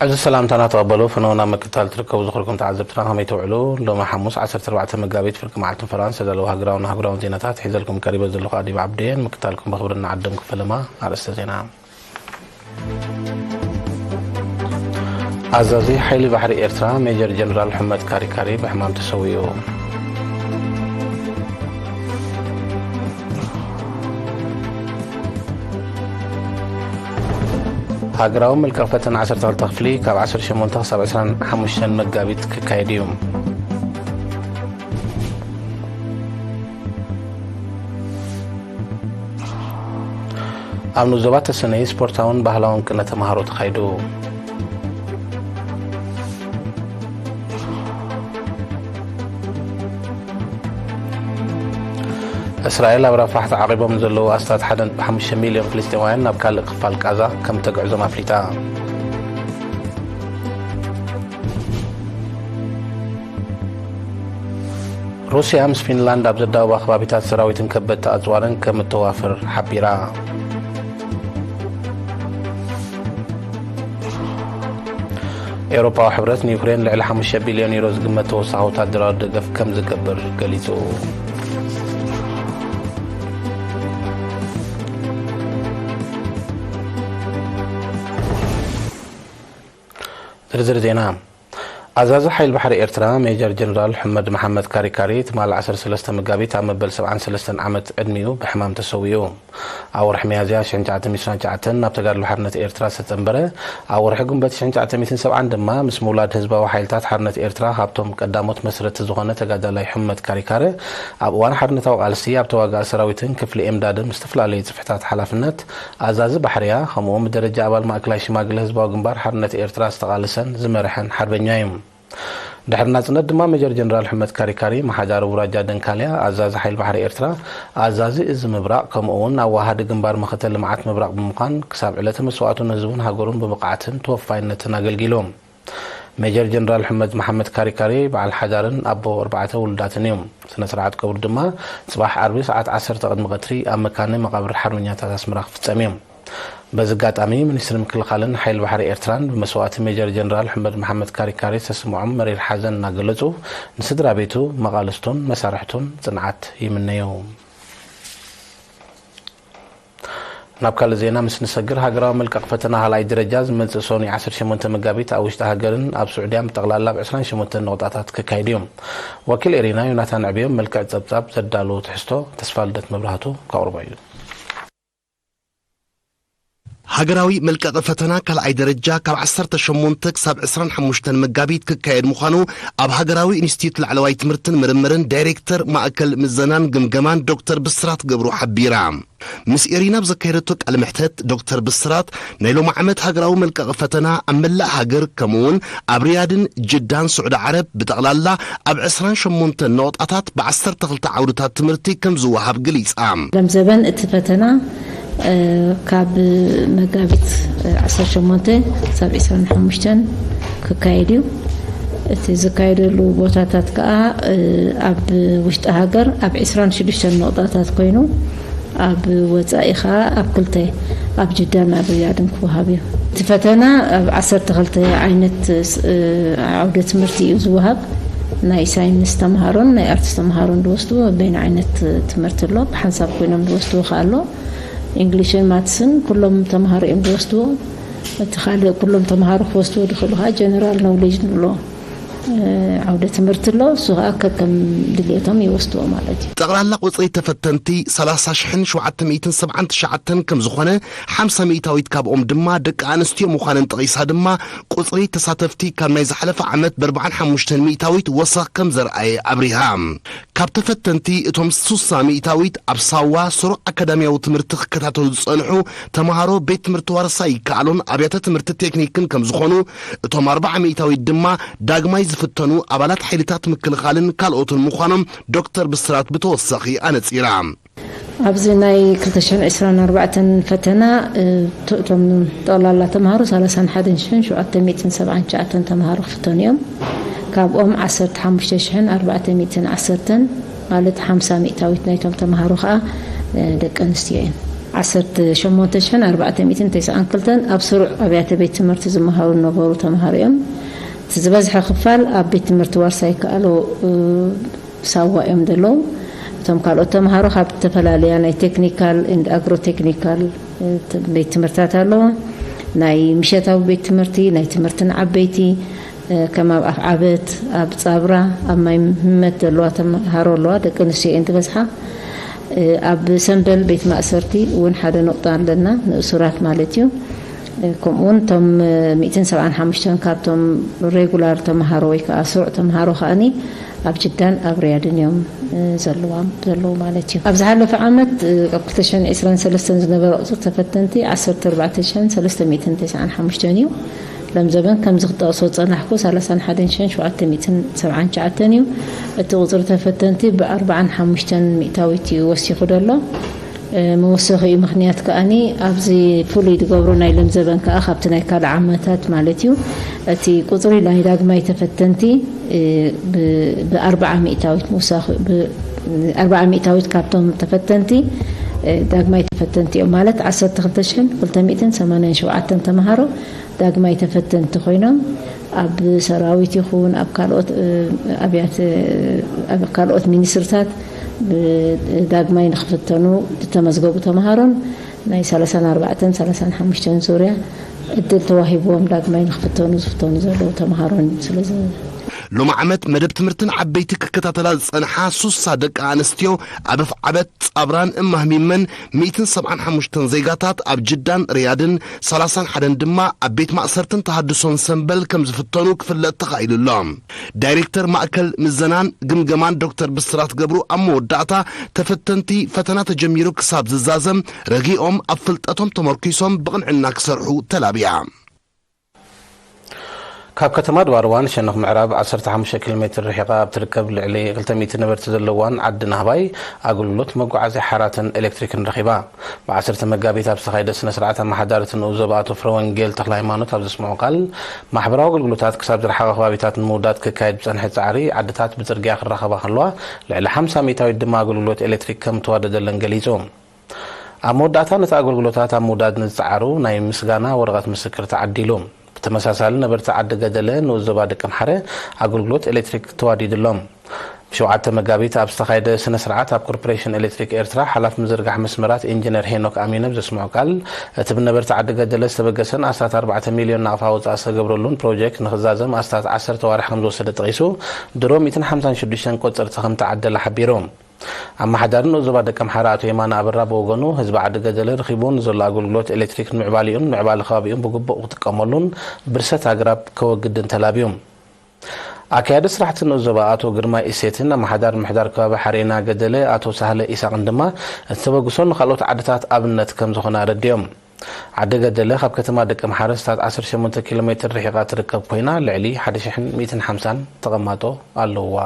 እዚ ሰላምታና ተቐበሉ። ፍኖና ምክታል ትርከቡ ዝኽርኩም ተዓዘብትና ከመይ ትውዕሉ? ሎሚ ሓሙስ ዓሰርተ ኣርባዕተ መጋቢት ፍርቂ መዓልትን ፈራን ዝተዳለዉ ሃገራውን ኣህጉራውን ዜናታት ሒዘልኩም ቀሪበ ዘለኹ ኣዲብ ዓብደየን። ምክታልኩም በኽብሪ እናዓደምኩ ፈለማ ኣርእስተ ዜና። ኣዛዚ ሓይሊ ባሕሪ ኤርትራ ሜጀር ጀነራል ሑመድ ካሪካሪ ብሕማም ተሰዊኡ። ሃገራዊ ምልቃ ፈተና ዓሰርተ ክልተ ክፍሊ ካብ ዓሰርተ ሸሞንተ ክሳብ ዕስራን ሓሙሽተን መጋቢት ክካየድ እዩ። ኣብ ንዞባ ተሰነይ ስፖርታውን ባህላውን ቅነ ተምሃሮ ተኻይዱ። እስራኤል ኣብ ራፋሕ ተዓቒቦም ዘለዉ ኣስታት ሓደ ነጥቢ ሓሙሽተ ሚልዮን ፍልስጤማውያን ናብ ካልእ ክፋል ቃዛ ከም ተግዕዞም ኣፍሊጣ። ሩስያ ምስ ፊንላንድ ኣብ ዘዳወባ ከባቢታት ሰራዊትን ከበድቲ ኣጽዋርን ከም እተዋፍር ሓቢራ። ኤውሮጳዊ ሕብረት ንዩክሬን ልዕሊ ሓሙሽተ ቢልዮን ዩሮ ዝግመት ተወሳኺ ወታደራዊ ደገፍ ከም ዝገብር ገሊጹ። ዝርዝር ዜና። ኣዛዚ ሓይል ባሕሪ ኤርትራ ሜጀር ጀነራል ሑመድ መሓመድ ካሪካሪ ትማል ዓሰርተ ሰለስተ መጋቢት ኣብ መበል ሰብዓን ሰለስተን ዓመት ዕድሚኡ ብሕማም ተሰዊኡ። ኣብ ወርሒ ሚያዝያ ሽሕን ትሽዓተ ሚእትን ዕስራን ትሽዓተን ናብ ተጋድሎ ሓርነት ኤርትራ ዝተጸንበረ፣ ኣብ ወርሒ ጉንበት ሽሕን ትሽዓተ ሚእትን ሰብዓን ድማ ምስ ምውላድ ህዝባዊ ሓይልታት ሓርነት ኤርትራ ካብቶም ቀዳሞት መስረቲ ዝኾነ ተጋዳላይ ሑመድ ካሪካሪ ኣብ እዋን ሓርነታዊ ቃልሲ ኣብ ተዋጋኢ ሰራዊትን ክፍሊ ኤምዳድን ምስ ዝተፈላለዩ ጽፍሕታት ሓላፍነት ኣዛዚ ባሕርያ፣ ከምኡ እውን ብደረጃ ኣባል ማእከላይ ሽማግለ ህዝባዊ ግንባር ሓርነት ኤርትራ ዝተቓለሰን ዝመርሐን ሓርበኛ እዩ። ድሕሪ ናጽነት ድማ ሜጀር ጀነራል ሑመድ ካሪካሪ፣ መሓዳሪ ውራጃ ደንካልያ፣ ኣዛዚ ሓይሊ ባሕሪ ኤርትራ፣ ኣዛዚ እዚ ምብራቕ፣ ከምኡ እውን ኣዋሃዲ ግንባር መኸተ ልምዓት ምብራቕ ብምዃን፣ ክሳብ ዕለተ መስዋእቱ ንህዝቡን ሃገሩን ብብቕዓትን ተወፋይነትን ኣገልጊሉ። ሜጀር ጀነራል ሑመድ መሓመድ ካሪካሪ፣ በዓል ሓዳርን ኣቦ ኣርባዕተ ውሉዳትን እዩ። ስነ ስርዓት ቀብሩ ድማ ጽባሕ ዓርቢ ሰዓት ዓሰርተ ቅድሚ ቀትሪ ኣብ መካነ መቓብር ሓርበኛታት ኣስመራ ክፍጸም እዩ። በዚ ኣጋጣሚ፣ ሚኒስትሪ ምክልኻልን ሓይሊ ባሕሪ ኤርትራን ብመስዋእቲ ሜጀር ጀነራል ሑመድ መሓመድ ካሪካሪ ዝተሰምዖም መሪር ሓዘን እናገለጹ፣ ንስድራ ቤቱ፣ መቓልስቱን መሳርሕቱን ጽንዓት ይምነዩ። ናብ ካልእ ዜና ምስ ንሰግር፣ ሃገራዊ መልቀቕ ፈተና ካልኣይ ደረጃ ዝመጽእ ሰኑይ ዓሰርተ ሸሞንተ መጋቢት ኣብ ውሽጢ ሃገርን ኣብ ስዑድያን ብጠቕላላ ኣብ ዕስራን ሸሞንተን ነቑጣታት ክካየድ እዩ። ወኪል ኤሪና ዮናታን ዕብዮም መልክዕ ጸብጻብ ዘዳለዎ ትሕዝቶ ተስፋልደት መብራህቱ ከቕርቦ እዩ። ሃገራዊ መልቀቒ ፈተና ካልኣይ ደረጃ ካብ ዓሰርተ ሸሞንተ ክሳብ ዕስራን ሓሙሽተን መጋቢት ክካየድ ምዃኑ ኣብ ሃገራዊ ኢንስቲትዩት ላዕለዋይ ትምህርትን ምርምርን ዳይሬክተር ማእከል ምዘናን ግምገማን ዶክተር ብስራት ገብሩ ሓቢራ። ምስ ኤሪና ኣብ ዘካየደቶ ቃለ መሕተት ዶክተር ብስራት ናይ ሎሚ ዓመት ሃገራዊ መልቀቒ ፈተና ኣብ መላእ ሃገር ከምኡውን ኣብ ሪያድን ጅዳን ስዑዲ ዓረብ ብጠቕላላ ኣብ ዕስራን ሸሞንተን ነቑጣታት ብዓሰርተ ክልተ ዓውድታት ትምህርቲ ከም ዝወሃብ ገሊጻ። ለም ዘበን እቲ ፈተና፣ እ፣ ካብ መጋቢት ዓሰርተ ሸሞንተ ክሳብ ዕስራን ሓሙሽተን ክካየድ እዩ። እቲ ዝካየደሉ ቦታታት ከኣ፣ እ፣ ኣብ ውሽጢ ሃገር ኣብ ዕስራን ሽዱሽተን ነቑጣታት ኮይኑ፣ ኣብ ወጻኢ ኸኣ ኣብ ክልተ፣ ኣብ ጅዳን ኣብ ሪያድን ክወሃብ እዩ። እቲ ፈተና ኣብ ዓሰርተ ክልተ ዓይነት ስ-፣ ዓውደ ትምህርቲ እዩ ዝወሃብ። ናይ ሳይንስ ተምሃሮን ናይ ኣርትስ ተምሃሮን ዝወስድዎ በይን ዓይነት ትምህርቲ ኣሎ። ብሓንሳብ ኮይኖም ዝወስድዎ ኸኣ ኣሎ። ኢንግሊሽን ማትስን ኩሎም ተምሃሮ እዮም ዝወስድዎ። እቲ ካልእ ኩሎም ተምሃሮ ክወስድዎ ዝኽእሉ ኸኣ ጀነራል ኖውሌጅ ንብሎ፣ እ፣ ዓውደ ትምህርቲ ኣሎ። እሱ ኸኣ ከከም ድልየቶም ይወስድዎ ማለት እዩ። ጠቕላላ ቁጽሪ ተፈተንቲ ሰላሳ ሽሕን ሸውዓተ ሚእትን ሰብዓን ትሽዓተን ከም ዝኾነ፣ ሓምሳ ሚእታዊት ካብኦም ድማ ደቂ ኣንስትዮ ምዃነን ጠቒሳ ድማ፣ ቁጽሪ ተሳተፍቲ ካብ ናይ ዝሓለፈ ዓመት ብኣርባዓን ሓሙሽተን ሚእታዊት ወሰኽ ከም ዘርኣየ ኣብሪሃ። ካብ ተፈተንቲ እቶም ሱሳ ሚእታዊት ኣብ ሳዋ ስሩዕ ኣካዳሚያዊ ትምህርቲ ክከታተሉ ዝጸንሑ ተምሃሮ ቤት ትምህርቲ ዋርሳይ ይከኣሎን ኣብያተ ትምህርቲ ቴክኒክን ከም ዝኾኑ፣ እቶም ኣርብዓ ሚእታዊት ድማ ዳግማይ ዝፍተኑ ኣባላት ሓይልታት ምክልኻልን ካልኦትን ምዃኖም ዶክተር ብስራት ብተወሳኺ ኣነጺራ። ኣብዚ ናይ ክልተ ሽሕን ዕስራን ኣርባዕተን ፈተና፣ እ፣ ት-፣ እቶም ጠቕላላ ተምሃሮ ሰላሳን ሓደን ሽሕን ሸውዓተ ሚእትን ሰብዓን ትሽዓተን ተምሃሮ ክፍተኑ እዮም። ካብኦም ዓሰርተ ሓሙሽተ ሽሕን ኣርባዕተ ሚእትን ዓሰርተን፣ ማለት ሓምሳ ሚእታዊት ናይቶም ተምሃሮ ኸኣ፣ እ፣ ደቂ ኣንስትዮ እየን። ዓሰርተ ሸሞንተ ሽሕን ኣርባዕተ ሚእትን ተስዓን ክልተን ኣብ ስሩዕ ኣብያተ ቤት ትምህርቲ ዝመሃሩ ዝነበሩ ተምሃሮ እዮም። እቲ ዝበዝሐ ክፋል ኣብ ቤት ትምህርቲ ዋርሳይ ከኣሎ ሳዋ እዮም ዘለዉ። እቶም ካልኦት ተምሃሮ ካብ ዝተፈላለያ ናይ ቴክኒካል and ኣግሮ ቴክኒካል ቤት ትምህርትታት ኣለዎ። ናይ ምሸታዊ ቤት ትምህርቲ፣ ናይ ትምህርቲ ንዓበይቲ፣ ከም ኣብ ኣፍዓበት፣ ኣብ ጻብራ፣ ኣብ ማይ ምህመት ዘለዋ ተምሃሮ ኣለዋ። ደቂ ኣንስትዮ እየን ዝበዝሓ። ኣብ ሰምበል ቤት ማእሰርቲ እውን ሓደ ነቑጣ ኣለና፣ ንእሱራት ማለት እዩ። ከምኡውን እቶም ሚእትን ሰብዓን ሓሙሽተን ካብቶም ሬጉላር ተምሃሮ ወይ ከዓ ስሩዕ ተምሃሮ ከኣኒ ኣብ ጅዳን ኣብ ሪያድን እዮም ዘለዋም ዘለዉ ማለት እዩ። ኣብ ዝሓለፈ ዓመት ኣብ ክልተ ሽሕን ዕስራን ሰለስተን ዝነበረ ቁፅሪ ተፈተንቲ ዓሰርተ ኣርባዕተ ሽሕን ሰለስተ ሚእትን ተስዓን ሓሙሽተን እዩ። ለምዘበን ከምዚ ክጠቕሶ ዝጸናሕኩ ሰላሳን ሓደን ሽሕን ሸውዓተ ሚእትን ሰብዓን ትሽዓተን እዩ። እቲ ቁጽሪ ተፈተንቲ ብኣርባዓን ሓሙሽተን ሚእታዊት እዩ ወሲኹ ደሎ። መወሰኺኡ ምኽንያት ከኣኒ ኣብዚ ፍሉይ ዝገብሮ ናይ ለምዘበን ከኣ ካብቲ ናይ ካልእ ዓመታት ማለት እዩ። እቲ ቁጽሪ ናይ ዳግማይ ተፈተንቲ ብኣርባዓ ሚእታዊት ምውሳኹ ኣርባዓ ሚእታዊት ካብቶም ተፈተንቲ ዳግማይ ተፈተንቲ እዮም። ማለት ዓሰርተ ክልተ ሽሕን ክልተ ሚእትን ሰማንያን ሸውዓተን ተምሃሮ ዳግማይ ተፈተንቲ ኮይኖም ኣብ ሰራዊት ይኹን ኣብ ካልኦት ኣብያተ ኣብ ካልኦት ሚኒስትርታት ዳግማይ ንክፍተኑ ዝተመዝገቡ ተምሃሮን ናይ ሰላሳን ኣርባዕተን ሰላሳን ሓሙሽተን ዙርያ እድል ተዋሂብዎም ዳግማይ ንክፍተኑ ዝፍተኑ ዘለዉ ተምሃሮን እዩ። ስለዚ ሎሚ ዓመት መደብ ትምህርትን ዓበይቲ ክከታተላ ዝጸንሓ ሱሳ ደቂ ኣንስትዮ ኣብ ኣፍዓበት ጻብራን እማህሚመን ሚእትን ሰብዓን ሓሙሽተን ዜጋታት ኣብ ጅዳን ሪያድን ሰላሳን ሓደን ድማ ኣብ ቤት ማእሰርትን ተሃድሶን ሰንበል ከም ዝፍተኑ ክፍለጥ ተኻኢሉ ኣሎ። ዳይሬክተር ማእከል ምዘናን ግምገማን ዶክተር ብስራት ገብሩ ኣብ መወዳእታ ተፈተንቲ ፈተና ተጀሚሩ ክሳብ ዝዛዘም ረጊኦም ኣብ ፍልጠቶም ተመርኪሶም ብቕንዕና ክሰርሑ ተላብያ። ካብ ከተማ ድባርዋን ሸነኽ ምዕራብ ዓሰርተ ሓሙሽተ ኪሎ ሜትር ርሒቓ ኣብ ትርከብ ልዕሊ ክልተ ሚእቲ ነበርቲ ዘለዋን ዓዲ ናህባይ ኣገልግሎት መጓዓዝያ ሓራትን ኤሌክትሪክን ረኺባ። ብዓሰርተ መጋቢት ኣብ ዝተኻየደ ስነ ስርዓት ኣመሓዳሪ እቲ ንኡስ ዞባ ኣቶ ፍረወንጌል ተኽለሃይማኖት ኣብ ዘስምዖ ቃል፣ ማሕበራዊ ኣገልግሎታት ክሳብ ዝረሓቐ ከባቢታት ንምውዳድ ክካየድ ዝጸንሐ ጻዕሪ ዓድታት ብጽርግያ ክራኸባ ከለዋ ልዕሊ ሓምሳ ሚእታዊት ድማ ኣገልግሎት ኤሌክትሪክ ከም እተዋደደለን ገሊጹ። ኣብ መወዳእታ ነቲ ኣገልግሎታት ኣብ ምውዳድ ንዝጸዓሩ ናይ ምስጋና ወረቐት ምስክር ተዓዲሉ። ብተመሳሳሊ ነበርቲ ዓዲ ገደለ ንኡስ ዞባ ደቀምሓረ ኣገልግሎት ኤሌክትሪክ ተዋዲዱሎም። ብሸውዓተ መጋቢት ኣብ ዝተኻየደ ስነ ስርዓት ኣብ ኮርፖሬሽን ኤሌክትሪክ ኤርትራ ሓላፊ ምዝርጋሕ መስመራት ኢንጂነር ሄኖክ ኣሚነ ብዘስምዖ ቃል፣ እቲ ብነበርቲ ዓዲ ገደለ ዝተበገሰን ኣስታት ኣርባዕተ ሚልዮን ናቕፋ ወጻኢ ዝተገብረሉን ፕሮጀክት ንኽዛዘም ኣስታት ዓሰርተ ኣዋርሕ ከምዝወሰደ ጠቒሱ፣ ድሮ ሚእትን ሓምሳን ሽዱሽተን ቆጸርቲ ከምተዓደለ ሓቢሩ። ኣመሓዳሪ ንኡስ ዞባ ደቀምሓረ ኣቶ የማነ ኣበራ ብወገኑ፣ ህዝቢ ዓዲ ገደለ ረኺብዎ ንዘሎ ኣገልግሎት ኤሌክትሪክ ንምዕባሌኡን ምዕባለ ከባቢኡን ብግቡእ ክጥቀመሉን ብርሰት ኣግራብ ከወግድን ተላብዩ። ኣካያዲ ስራሕቲ ንኡስ ዞባ ኣቶ ግርማይ እሴትን ኣመሓዳሪ ምምሕዳር ከባቢ ሓሬና ገደለ ኣቶ ሳህለ ኢሳቕን ድማ እቲ ተበግሶ ንኻልኦት ዓድታት ኣብነት ከም ዝኾነ ኣረዲኦም። ዓዲ ገደለ ካብ ከተማ ደቀምሓረ ኣስታት ዓሰርተ ሸሞንተ ኪሎ ሜትር ርሒቓ ትርከብ ኮይና፣ ልዕሊ ሓደ ሽሕን ሚእትን ሓምሳን ተቐማጦ ኣለውዋ።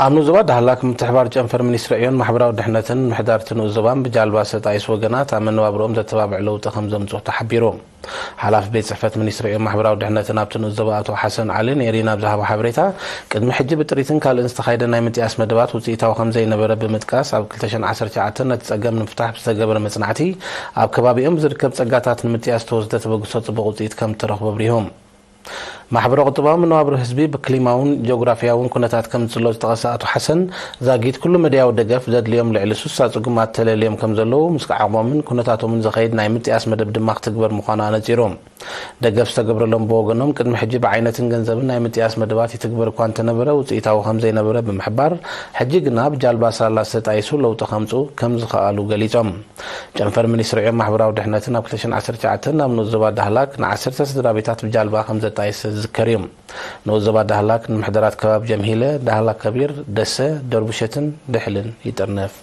ኣብ ንኡስ ዞባ ዳህላክ ምትሕብባር ጨንፈር ሚኒስትሪ ዕዮን ማሕበራዊ ድሕነትን ምምሕዳር እቲ ንኡስ ዞባን ብጃልባ ዝተጣየሱ ወገናት ኣብ መነባብርኦም ዘተባብዕ ለውጢ ከም ዘምጽኡ ተሓቢሩ። ሓላፊ ቤት ጽሕፈት ሚኒስትሪ ዕዮን ማሕበራዊ ድሕነትን ኣብቲ ንኡስ ዞባ ኣቶ ሓሰን ዓሊ ንኤሪና ኣብ ዝሃቦ ሓበሬታ፣ ቅድሚ ሕጂ ብጥሪትን ካልእን ዝተኻየደ ናይ ምጥያስ መደባት ውጽኢታዊ ከም ዘይነበረ ብምጥቃስ፣ ኣብ ክልተ ሽሕን ዓሰርተ ትሽዓተን ነቲ ጸገም ንምፍታሕ ብዝተገበረ መጽናዕቲ ኣብ ከባቢኦም ብዝርከብ ጸጋታት ንምጥያስ ዝተወስደ ተበግሶ ጽቡቕ ውጽኢት ከም እተረኽቦ ኣብሪሁ። ማሕበረ-ቁጠባዊ መነባብሮ ህዝቢ ብክሊማውን ጂኦግራፊያውን ኩነታት ከም ዝጽሎ ዝጠቐሰ ኣቶ ሓሰን፣ ዛጊት ኩሉ መዳያዊ ደገፍ ዘድልዮም ልዕሊ ሱሳ ጽጉማት ተለልዮም ከም ዘለዉ፣ ምስ ዓቕሞምን ኩነታቶምን ዝኸይድ ናይ ምጥያስ መደብ ድማ ክትግበር ምዃኑ ኣነጺሩ። ደገፍ ዝተገብረሎም ብወገኖም፣ ቅድሚ ሕጂ ብዓይነትን ገንዘብን ናይ ምጥያስ መደባት ይትግበር እኳ እንተነበረ፣ ውጽኢታዊ ከም ዘይነበረ ብምሕባር፣ ሕጂ ግና ብጃልባ ሳላ ዝተጣየሱ ለውጢ ከምጽኡ ከም ዝኸኣሉ ገሊጾም። ጨንፈር ሚኒስትሪ ዕዮን ማሕበራዊ ድሕነትን ኣብ ክልተ ሽሕን ዓሰርተ ትሽዓተን ናብ ንኡስ ዞባ ዳህላክ ንዓሰርተ ስድራ ቤታት ብጃልባ ከም ዘጣየሰ ዝዝከር እዩ። ንኡስ ዞባ ዳህላክ ንምሕደራት ከባቢ ጀምሂለ፣ ዳህላክ ከቢር፣ ደሰ፣ ደርቡሸትን ድሕልን ይጥርነፍ።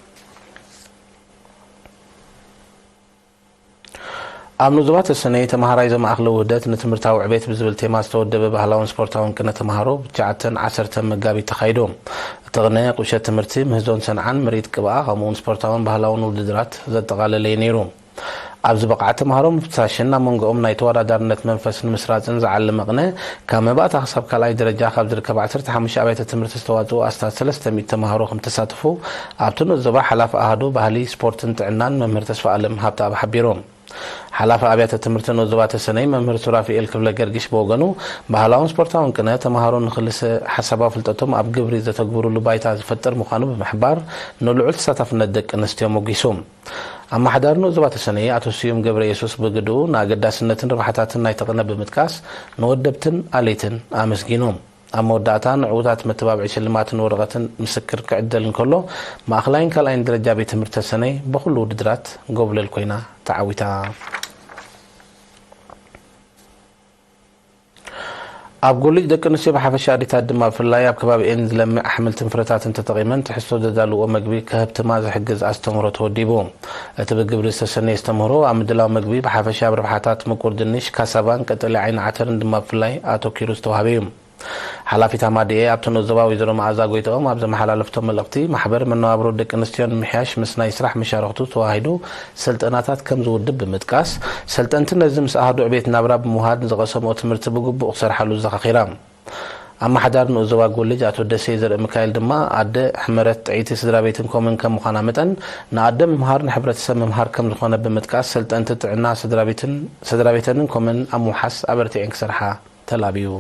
ኣብ ንኡስ ዞባ ተሰነይ ተመሃራይ ዘማእኽለ ውህደት ንትምህርታዊ ዕቤት ብዝብል ቴማ ዝተወደበ ባህላውን ስፖርታውን ቅነ ተምሃሮ ብትሽዓተን ዓሰርተን መጋቢት ተኻይዱ። እቲ ቅነ ቁሸት ትምህርቲ፣ ምህዞን ሰንዓን፣ ምርኢት ቅብኣ፣ ከምኡውን ስፖርታውን ባህላውን ውድድራት ዘጠቓለለ እዩ ነይሩ። ኣብዚ ብቕዓት ተምሃሮ ምፍትሻሽን ኣብ መንጎኦም ናይ ተወዳዳርነት መንፈስ ንምስራጽን ዝዓለመ ቅነ፣ ካብ መባእታ ክሳብ ካልኣይ ደረጃ ካብ ዝርከባ ዓሰርተ ሓሙሽተ ኣብያተ ትምህርቲ ዝተዋጽኡ ኣስታት ሰለስተ ሚእቲ ተምሃሮ ከም ተሳተፉ ኣብቲ ንኡስ ዞባ ሓላፊ ኣሃዱ ባህሊ፣ ስፖርትን ጥዕናን መምህር ተስፋኣለም ሃብተኣብ ሓቢሩ። ሓላፊ ኣብያተ ትምህርቲ ንኡስ ዞባ ተሰነይ መምህር ሱራፊኤል ክፍለ ገርግሽ ብወገኑ፣ ባህላውን ስፖርታውን ቅነ ተምሃሮ ንክልሰ ሓሳባዊ ፍልጠቶም ኣብ ግብሪ ዘተግብሩሉ ባይታ ዝፈጥር ምዃኑ ብምሕባር፣ ንልዑል ተሳታፍነት ደቂ ኣንስትዮ ሞጊሱ። ኣመሓዳሪ ንኡስ ዞባ ተሰነይ ኣቶ ስዩም ገብረ የሱስ ብግድኡ፣ ንኣገዳስነትን ረብሓታትን ናይቲ ቅነ ብምጥቃስ፣ ንወደብትን ኣለይትን ኣመስጊኑ። ኣብ መወዳእታ ንዕዉታት መተባብዒ ሽልማትን ወረቐትን ምስክር ክዕደል እንከሎ፣ ማእኸላይን ካልኣይን ደረጃ ቤት ትምህርቲ ተሰነይ ብኹሉ ውድድራት ጎብለል ኮይና ተዓዊታ። ኣብ ጎልጅ ደቂ ኣንስትዮ ብሓፈሻ ኣዴታት ድማ ብፍላይ ኣብ ከባቢኤን ዝለምዕ ኣሕምልትን ፍረታትን ተጠቒመን ትሕዝቶ ዘዳልዎ መግቢ ከህብትማ ዝሕግዝ ኣስተምህሮ ተወዲቡ። እቲ ብግብሪ ዝተሰነየ ኣስተምህሮ ኣብ ምድላው መግቢ ብሓፈሻ ኣብ ረብሓታት ምቁር ድንሽ፣ ካሳቫን ቀጠልያ ዓይኒ ዓተርን ድማ ብፍላይ ኣተኪሩ ዝተዋህበ እዩ። ሓላፊት ኣማዲኤ ኣብቲ ንኡስ ዞባ ወይዘሮ መኣዛ ጎይትኦም ኣብ ዘመሓላለፍቶ መልእኽቲ፣ ማሕበር መነባብሮ ደቂ ኣንስትዮ ንምምሕያሽ ምስ ናይ ስራሕ መሻርኽቱ ተዋሂዱ ስልጠናታት ከም ዝውድብ ብምጥቃስ፣ ሰልጠንቲ ነዚ ምስ ኣሃዱ ዕቤት ናብራ ብምውሃድ ንዝቐሰምኦ ትምህርቲ ብግቡእ ክሰርሓሉ ዘኻኺራ። ኣመሓዳሪ ንኡስ ዞባ ጎልጅ ኣቶ ደሴ ዘርእሚካኤል ድማ፣ ኣደ ሕመረት ጥዕይቲ ስድራ ቤትን ኮምን ከም ምዃና መጠን፣ ንኣደ ምምሃር ንሕብረተሰብ ምምሃር ከም ዝኾነ ብምጥቃስ፣ ሰልጠንቲ ጥዕና ስድራ ቤትን፣ ስድራ ቤተንን ኮምን ኣብ ምውሓስ ኣበርቲዐን ክሰርሓ ተላብዩ።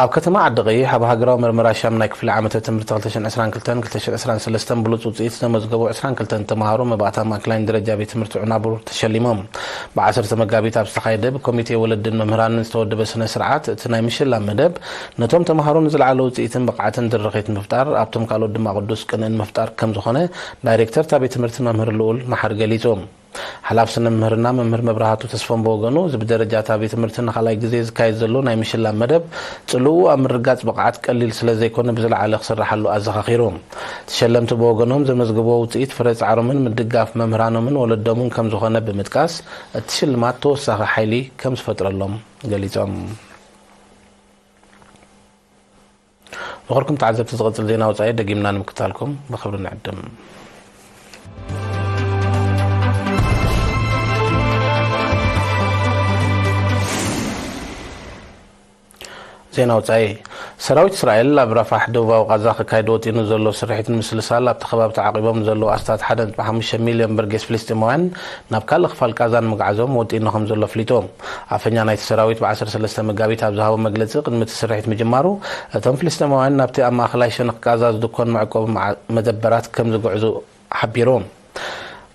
ኣብ ከተማ ዓዲ ቀይሕ ኣብ ሃገራዊ መርመራ ሻም ናይ ክፍሊ ዓመተ ትምህርቲ ክልተ ሽሕን ዕስራን ክልተን ክልተ ሽሕን ዕስራን ሰለስተን ብሉጽ ውጽኢት ዘመዝገቡ ዕስራን ክልተን ተምሃሮ መባእታ ማእከላይን ደረጃ ቤት ትምህርቲ ዑናቡር ተሸሊሞም። ብዓሰርተ መጋቢት ኣብ ዝተኻየደ ብኮሚቴ ወለድን መምህራንን ዝተወደበ ስነ ስርዓት፣ እቲ ናይ ምሽላም መደብ ነቶም ተምሃሮ ንዝለዓለ ውጽኢትን ብቕዓትን ድርኺት ምፍጣር፣ ኣብቶም ካልኦት ድማ ቅዱስ ቅንእን ምፍጣር ከም ዝኾነ ዳይሬክተር እታ ቤት ትምህርቲ መምህር ልኡል መሓሪ ገሊጹ። ሓላፊ ስነ መምህርና መምህር መብራህቱ ተስፎም ብወገኑ፣ እዚ ብደረጃ እታ ቤት ትምህርቲ ንኻልኣይ ግዜ ዝካየድ ዘሎ ናይ ምሽላም መደብ፣ ጽልኡ ኣብ ምርጋጽ ብቕዓት ቀሊል ስለ ዘይኮነ ብዝለዓለ ክስራሓሉ ኣዘኻኺሩ። ተሸለምቲ ብወገኖም ዘመዝግብዎ ውጽኢት ፍረ ጻዕሮምን ምድጋፍ መምህራኖምን ወለዶምን ከም ዝኾነ ብምጥቃስ፣ እቲ ሽልማት ተወሳኺ ሓይሊ ከም ዝፈጥረሎም ገሊጾም። ምኽርኩም ተዓዘብቲ፣ ዝቕጽል ዜና ወጻኢ ደጊምና ንምክታልኩም ብኽብሪ ንዕድም። ዜና ወጻኢ። ሰራዊት እስራኤል ኣብ ራፋሕ ደቡባዊ ቃዛ ክካየድ ወጢኑ ዘሎ ስርሒት ንምስልሳል ኣብቲ ከባቢ ተዓቂቦም ዘለዉ ኣስታት ሓደ ነጥቢ ሓሙሽተ ሚልዮን በርጌስ ፍልስጤማውያን ናብ ካልእ ክፋል ቃዛ ንምግዓዞም ወጢኑ ከም ዘሎ ኣፍሊጡ። ኣፈኛ ናይቲ ሰራዊት ብ ዓሰርተ ሰለስተ መጋቢት ኣብ ዝሃቦ መግለጺ፣ ቅድሚ እቲ ስርሒት ምጅማሩ፣ እቶም ፍልስጤማውያን ናብቲ ኣብ ማእከላይ ሸነኽ ቃዛ ዝድኮን መዕቆቢ መዓ-፣ መደበራት ከም ዝግዕዙ ሓቢሩ።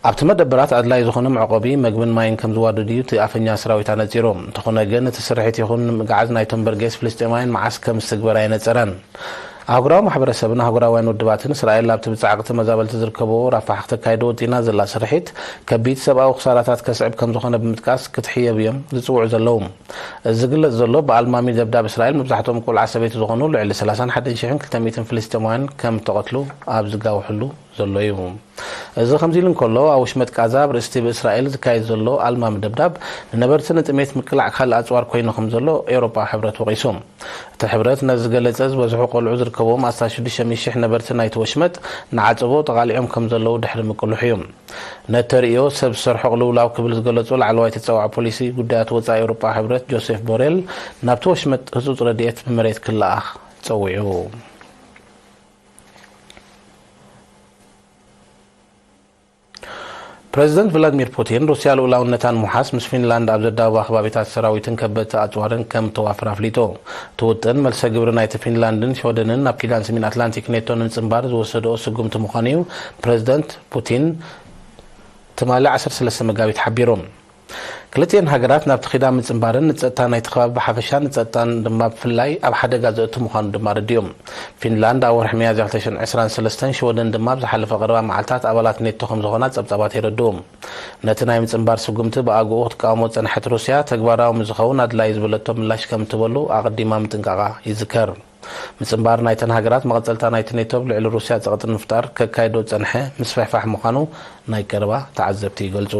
ኣብቲ መደበራት ኣድላዪ ዝኾነ መዕቆቢ፣ መግብን ማይን ከም ዝዋደድ እዩ እቲ ኣፈኛ ሰራዊት ኣነጺሩ። እንተኾነ ግን፣ እቲ ስርሒት ይኹን ንምግዓዝ ናይቶም በርጌስ ፍልስጤማውያን መዓስ ከም ዝትግበር ኣየነጸረን። ኣህጉራዊ ማሕበረሰብን ኣህጉራውያን ውድባትን፣ እስራኤል ኣብቲ ብጻዕቂ ተመዛበልቲ ዝርከብዎ ራፋሕ ክተካይዶ ወጢና ዘላ ስርሒት፣ ከቢድ ሰብኣዊ ክሳራታት ከስዕብ ከም ዝኾነ ብምጥቃስ፣ ክትሕየብ እዮም ዝጽውዑ ዘለዉ። እዚ ዝግለጽ ዘሎ፣ ብኣልማሚ ደብዳብ እስራኤል መብዛሕትኦም ቆልዓ ሰበይቲ ዝኾኑ ልዕሊ ሰላሳን ሓደን ሽሕን ክልተ ሚእትን ፍልስጤማውያን ከም እተቐትሉ ኣብ ዝጋውሕሉ ዘሎ እዩ። እዚ ከምዚ ኢሉ እንከሎ፣ ኣብ ውሽመጥ ቃዛ ኣብ ርእስቲ ብእስራኤል ዝካየድ ዘሎ ኣልማሚ ደብዳብ፣ ንነበርቲ ንጥሜት ምቅላዕ ካልእ ኣጽዋር ኮይኑ ከም ዘሎ ኤውሮጳዊ ሕብረት ወቒሱ። እቲ ሕብረት ነዚ ዝገለጸ፣ ዝበዝሑ ቆልዑ ዝርከብዎም ኣስታት ሽዱሽተ ሚእቲ ሽሕ ነበርቲ ናይቲ ወሽመጥ ንዓጸቦ ተቓሊዖም ከም ዘለዉ ድሕሪ ምቅልሑ እዩ። ነቲ ተርእዮ ሰብ ዝሰርሖ ቅልውላው ክብል ዝገለጾ ላዕለዋይ ተጻዋዒ ፖሊሲ ጉዳያት ወጻኢ ኤውሮጳዊ ሕብረት ጆሴፍ ቦሬል፣ ናብቲ ወሽመጥ ህጹጽ ረድኤት ብመሬት ክለኣኽ ጸዊዑ። ፕረዚደንት ቭላድሚር ፑቲን፣ ሩስያ ልኡላውነታ ንምውሓስ ምስ ፊንላንድ ኣብ ዘዳውባ ከባቢታት ሰራዊትን ከበድቲ ኣጽዋርን ከም እተዋፍር ኣፍሊጡ። እቲ ውጥን፣ መልሰ ግብሪ ናይቲ ፊንላንድን ሽወደንን ናብ ኪዳን ሰሜን ኣትላንቲክ ኔቶ ንምጽንባር ዝወሰድኦ ስጉምቲ ምዃኑ እዩ ፕረዚደንት ፑቲን ትማሊ ዓሰርተ ሰለስተ መጋቢት ሓቢሩ። ክልቲኤን ሃገራት ናብቲ ኪዳን ምጽንባርን ንጸጥታ ናይቲ ከባቢ ብሓፈሻ ንጸጥታን ድማ ብፍላይ ኣብ ሓደጋ ዘእቱ ምዃኑ ድማ ኣረዲኡ። ፊንላንድ ኣብ ወርሒ ሚያዝያ ክልተ ሽሕን ዕስራን ሰለስተን፣ ሽወደን ድማ ኣብ ዝሓለፈ ቀረባ መዓልታት ኣባላት ኔቶ ከም ዝኾና ጸብጻባት የረድኡ። ነቲ ናይ ምጽንባር ስጉምቲ ብኣግኡ ክትቃወሞ ዝጸንሐት ሩስያ፣ ተግባራዊ ምስ ዝኸውን ኣድላዪ ዝበለቶ ምላሽ ከም እትህበሉ ኣቐዲማ ምጥንቃቓ ይዝከር። ምጽንባር ናይተን ሃገራት መቐጸልታ ናይቲ ኔቶ ኣብ ልዕሊ ሩስያ ጸቕጢ ንምፍጣር ከካይዶ ዝጸንሐ ምስፍሕፋሕ ምዃኑ ናይ ቀረባ ተዓዘብቲ ይገልጹ።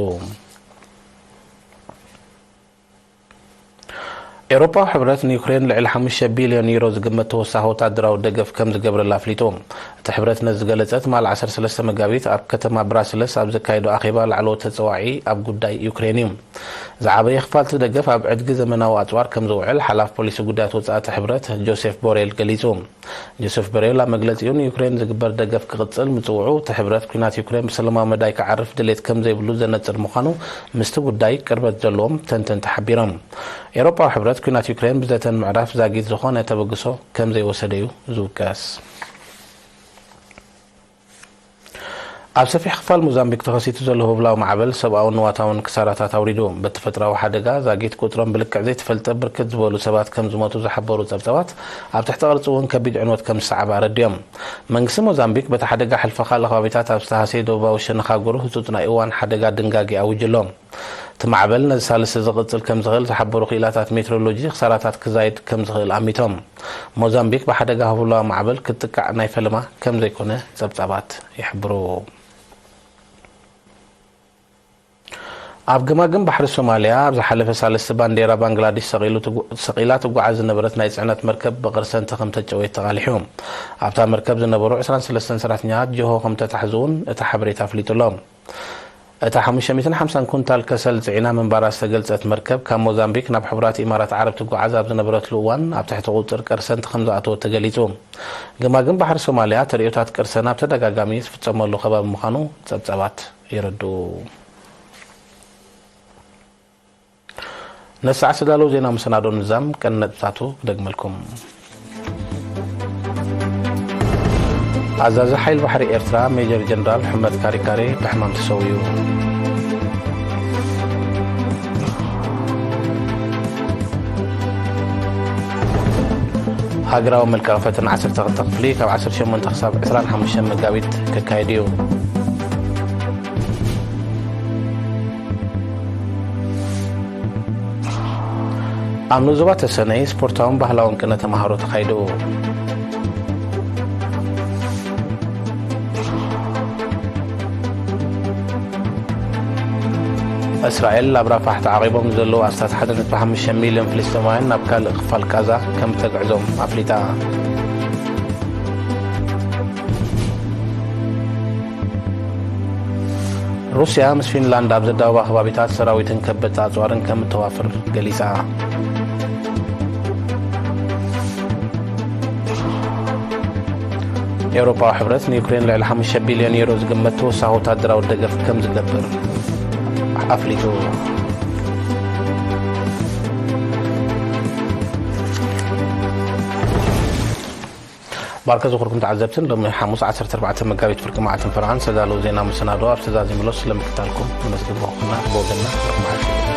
ኤውሮጳዊ ሕብረት ንዩክሬን ልዕሊ ሓሙሽተ ቢልዮን ዩሮ ዝግመት ተወሳኺ ወታደራዊ ደገፍ ከም ዝገብረላ ኣፍሊጡ። እቲ እቲ ሕብረት ነዚ ዝገለጸ ትማሊ ዓሰርተ ሰለስተ መጋቢት ኣብ ከተማ ብራስለስ ኣብ ዘካየዶ ኣኼባ ላዕለዎት ተጸዋዒ ኣብ ጉዳይ ዩክሬን እዩ። ዝዓበየ ክፋል እቲ ደገፍ ኣብ ዕድጊ ዘመናዊ ኣጽዋር ከም ዝውዕል ሓላፊ ፖሊሲ ጉዳያት ወጻኢ እቲ ሕብረት ጆሴፍ ቦሬል ገሊጹ። ጆሴፍ ቦሬል ኣብ መግለጺኡ ንዩክሬን ዝግበር ደገፍ ክቕጽል ምጽውዑ፣ እቲ ሕብረት ኲናት ዩክሬን ብሰላማዊ መዳይ ክዓርፍ ድሌት ከም ዘይብሉ ዘነጽር ምዃኑ ምስቲ ጉዳይ ቅርበት ዘለዎም ተንተንቲ ሓቢሮም። ኤውሮጳዊ ሕብረት ኲናት ዩክሬን ብዘተ ንምዕራፍ ዛጊት ዝኾነ ተበግሶ ከም ዘይወሰደ እዩ ዝውቀስ። ኣብ ሰፊሕ ክፋል ሞዛምቢክ ተኸሲቱ ዘሎ ህብላዊ ማዕበል ሰብኣውን ንዋታውን ክሳራታት ኣውሪዱ። በቲ ተፈጥሮኣዊ ሓደጋ ዛጊት ቁጽሮም ብልክዕ ዘይተፈልጠ ብርክት ዝበሉ ሰባት ከም ዝሞቱ ዝሓበሩ ጸብጻባት፣ ኣብ ትሕቲ ቅርጺ እውን ከቢድ ዕንወት ከም ዝሰዓበ ኣረዲኦም። መንግስቲ ሞዛምቢክ በቲ ሓደጋ ሕልፊ ካልእ ከባቢታት ኣብ ዝተሃስየ ደቡባዊ ሸነኽ ሃገሩ ህጹጽ ናይ እዋን ሓደጋ ድንጋጌ ኣዊጁ ኣሎ። እቲ ማዕበል ነዚ ሳልስቲ ዝቕጽል ከም ዝኽእል ዝሓበሩ ክኢላታት ሜትሮሎጂ፣ ክሳራታት ክዛይድ ከም ዝኽእል ኣሚቶም። ሞዛምቢክ ብሓደጋ ህብላዊ ማዕበል ክትጥቃዕ ናይ ፈለማ ከም ዘይኮነ ጸብጻባት ይሕብሩ። ኣብ ገማግም ባሕሪ ሶማልያ ኣብ ዝሓለፈ ሳልስቲ ባንዴራ ባንግላዴሽ ሰቒሉ ትጉ-፣ ሰቒላ ትጓዓዝ ዝነበረት ናይ ጽዕነት መርከብ ብቕርሰንቲ ከም ተጨወየት ተቓሊሑ። ኣብታ መርከብ ዝነበሩ ዕስራን ሰለስተን ሰራሕተኛታት ጆሆ ከም ተታሕዙ እውን እቲ ሓበሬታ ኣፍሊጡ ኣሎ። እታ ሓሙሽተ ሚእትን ሓምሳን ኩንታል ከሰል ጽዒና ምንባራ ዝተገልጸት መርከብ፣ ካብ ሞዛምቢክ ናብ ሕቡራት ኢማራት ዓረብ ትጓዓዝ ኣብ ዝነበረትሉ እዋን፣ ኣብ ትሕቲ ቁጽር ቀርሰንቲ ከም ዝኣተወት ተገሊጹ። ገማግም ባሕሪ ሶማልያ፣ ተርእዮታት ቅርሰና ብተደጋጋሚ ዝፍጸመሉ ከባቢ ምዃኑ ጸብጻባት የረድኡ። ነሰዓት ዝተዳለዉ ዜና መሰናዶ ንዛም ቀንዲ ነጥብታቱ ክደግመልኩም። ኣዛዚ ሓይሊ ባሕሪ ኤርትራ ሜጀር ጀነራል ሕመድ ካሪካሪ ብሕማም ተሰዊኡ። ሃገራዊ መልክዕ ፈተና ዓሰርተ ክልተ ክፍሊ ካብ ዓሰርተ ሸሞንተ ክሳብ ዕስራን ሓሙሽተን መጋቢት ክካየድ እዩ። ኣብ ንኡስ ዞባ ተሰነይ ስፖርታውን ባህላውን ቅነ ተማሃሮ ተኻይዱ። እስራኤል ኣብ ራፋሕ ተዓቒቦም ዘለዉ ኣስታት ሓደ ነጥቢ ሓሙሽተ ሚልዮን ፍልስጤማውያን ናብ ካልእ ክፋል ቃዛ ከም እተግዕዞም ኣፍሊጣ። ሩስያ ምስ ፊንላንድ ኣብ ዘዳወባ ከባቢታት ሰራዊትን ከበድቲ ኣጽዋርን ከም እተዋፍር ገሊጻ። ኤውሮጳዊ ሕብረት ንዩክሬን ልዕሊ ሓሙሽተ ቢልዮን ዩሮ ዝግመት ተወሳኺ ወታደራዊ ደገፍ ከም ዝገብር ኣፍሊጡ። ባርከ ዝኽርኩም ተዓዘብትን፣ ሎሚ ሓሙስ ዓሰርተ ኣርባዕተ መጋቢት ፍርቂ መዓልትን ፈረቓን ዝተዳለዉ ዜና መሰናዶ ኣብ ዝተዛዘመ ምሎስ ስለምክታልኩም ነመስግን። ብወገንና ርሑቕ መዓልቲ።